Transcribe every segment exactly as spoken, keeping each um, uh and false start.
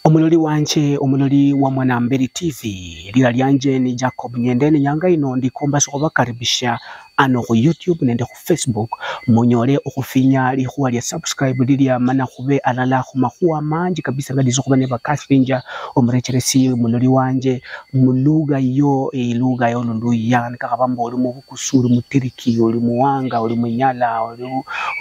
Omuloli wanje, omuloli wa Mwanamberi T V, lira lyanje ni Jacob Nyende. Nenyanga ino ndikomba sikhubakaribisha ano khu YouTube nende khu Facebook, munyole okhufinya likhuwa lya subscribe lilia, mana khube alala khumakhuwa manji kabisa nga nditsa khuba nebakasinja omurecheresi muloli wanje mulugha yo, ilugha yo luluya. Nikakhaba mbu oli mubukusu, oli mutiriki, oli muwanga, oli munyala, oli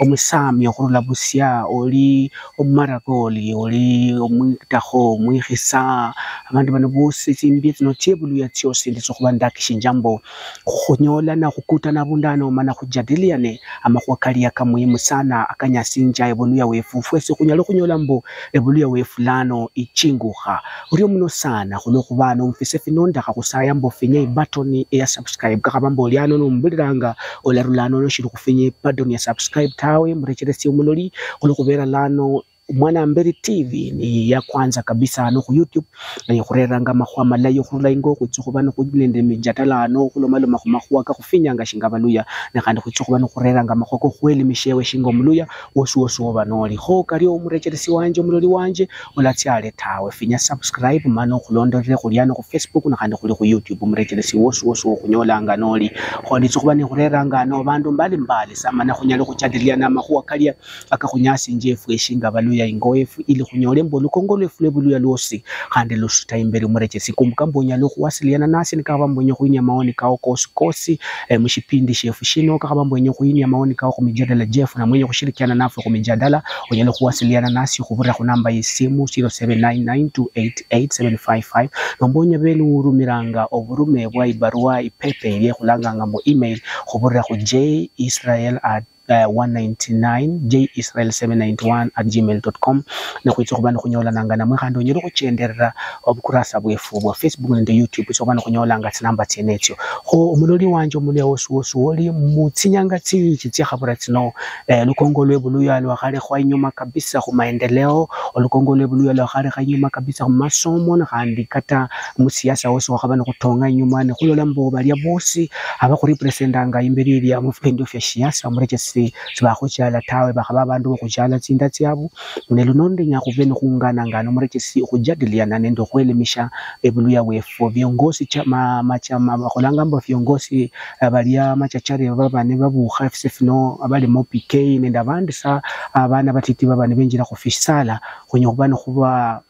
omusami okhurula Busia, oli omumaragoli, oli omwitakho, omwikhisa, abandu bano bosi, tsimbia tsino tsiebuluya tsiosi nditsa okhuba ndakishinja mbu khunyolana, khukutana abundu ano mana khujadiliane amakhuwa kalia kamuhimu sana akanyasinja ebuluya wefu. Fwesi khunyala khunyola mbu ebuluya wefu lano ichingukha. Orio muno sana khulwokhuba ano mufise fino ndakha khusaya mbu ofinye ibutton eya subscribe. Kakhaba mbu oli ano nomumbuliranga, olarula ano noshili khufinya ibutton ya subscribe tawe, murecheresie omuloli, khulwokhubera lano Mwanamberi T V ni ya kwanza kabisa ano khu YouTube, ne khureranga amakhuwa malayi okhurula ingo, khwitsa khuba nikhuli nende mijadala ano, khulomaloma khumakhuwa kakhufinyanga shinga abaluya, ne khandi khwitsa khuba nikhureranga amakhuwa kokhwelimisha ewe shinga omuluya wosi wosi woba noli. Kho kario omurecheresi wanje, omuloli wanje, olatsia ale tawe, finya subscribe, mana okhulondolere khuli ano khu Facebook, ne khandi khuli khu YouTube, omurecheresi wosi wosi wokhunyolanga noli. Kho nditsa khuba nikhureranga ano abandu mbali mbali sa, mana khunyale khuchadiliana amakhuwa kalia akakhunyasinjia efwe shinga abaluya ingo wefu, ili khunyole mbu olukongo lwefu lwebuluya lwosi khandi lusuta imberi omurecheresi. Kumbuka mbu onyala okhuwasiliana nasi nikakhaba mbu wenya okhuinia maoni kao kosi kosi, eh, mushipindi shiefu shino. Kakhaba mbu wenya okhuinia maoni kao khumijadala jefu, namwe wenya okhushirikiana nafwe khumijadala, onyala okhuwasiliana nasi khubirira khunamba yesimu zero seven nine nine two eight eight seven five five, nomba onyabele urumiranga oburume bwa ibarua ipepe ilia ekhulanganga mbu email khubirira khu J Israel at eh, one ninety-nine, J Israel seven ninety-one at gmail dot com, nikhwitsa khuba nikhunyolananga namwe khandi onyala okhuchenderera obukurasa bwefu bwa Facebook nende YouTube, witsa khuba nikhunyolanga tsinamba tsienetsio. Kho omuloli wanje omuluya wosi wosi woli mutsinyanga tsinyishi tsiakhabura tsino, eh, olukongo lwebuluya lwakhalekhwa inyuma kabisa khumaendeleo, olukongo lwebuluya lwakhalekha inyuma kabisa khumasomo, nikhandi kata musiasa wosi wakhaba nikhutonga inyuma, nikhulola mbu balia bosi abakhurepresentanga imberi ilia mufipindi fia siasa, omurecheresi sibakhuchala tawe, bakhaba abandu bokhuchala tsinda tsiabu. Ne luno ndenya khube nikhungananga nomurecheresi okhujadiliana nende okhwelimisha ebuluya wefu. Viongozi cha, ma, machama bakholanga mbu viongozi, eh, balia machachari baba nibabukha efise fino abalimo P K nende abandi sa, abana batiti baba nibenjira khufisala, khwenya khuba nikhuba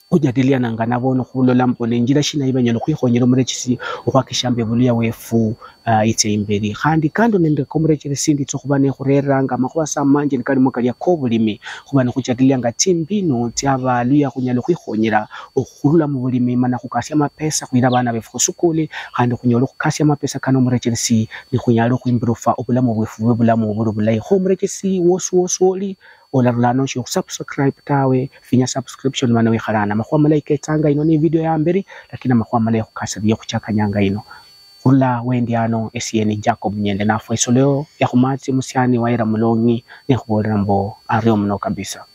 khujadiliananga nabo nikhulola mbu nenjira shina yibanyala okhwikhonyera omurecheresi okhwakikisha mbu ebuluya wefu, ah, itsia imberi. Khandi kando nende komurecheresi nditsa okhuba nikhureranga amakhuwa sa manji nikalimo kalia kobulimi, khuba nikhujadilianga tsimbinu tsia abaluya khunyala okhwikhonyera okhurula mubulimi mana khukasia amapesa khuyira abana befu khusukuli, khandi khunyole okhukasia amapesa kano omurecheresi nikhunyale okhwimburufa obulamu bwefu bube bulamu buli bulayi. Kho omurecheresi wosi wosi oli, olarula ano shiokhu subscribe tawe, finya subscription mana wikhala ano. Amakhuwa malayi ketsanga, ino ni video ya mberi, lakini amakhuwa malayi khukasa bie khuchaka nyanga ino. Khurula wendi ano, esie ni Jacob Nyende, nafwe isoleo ya khumatsi musiani wayira mulongi, nikhubolera mbo ario muno kabisa.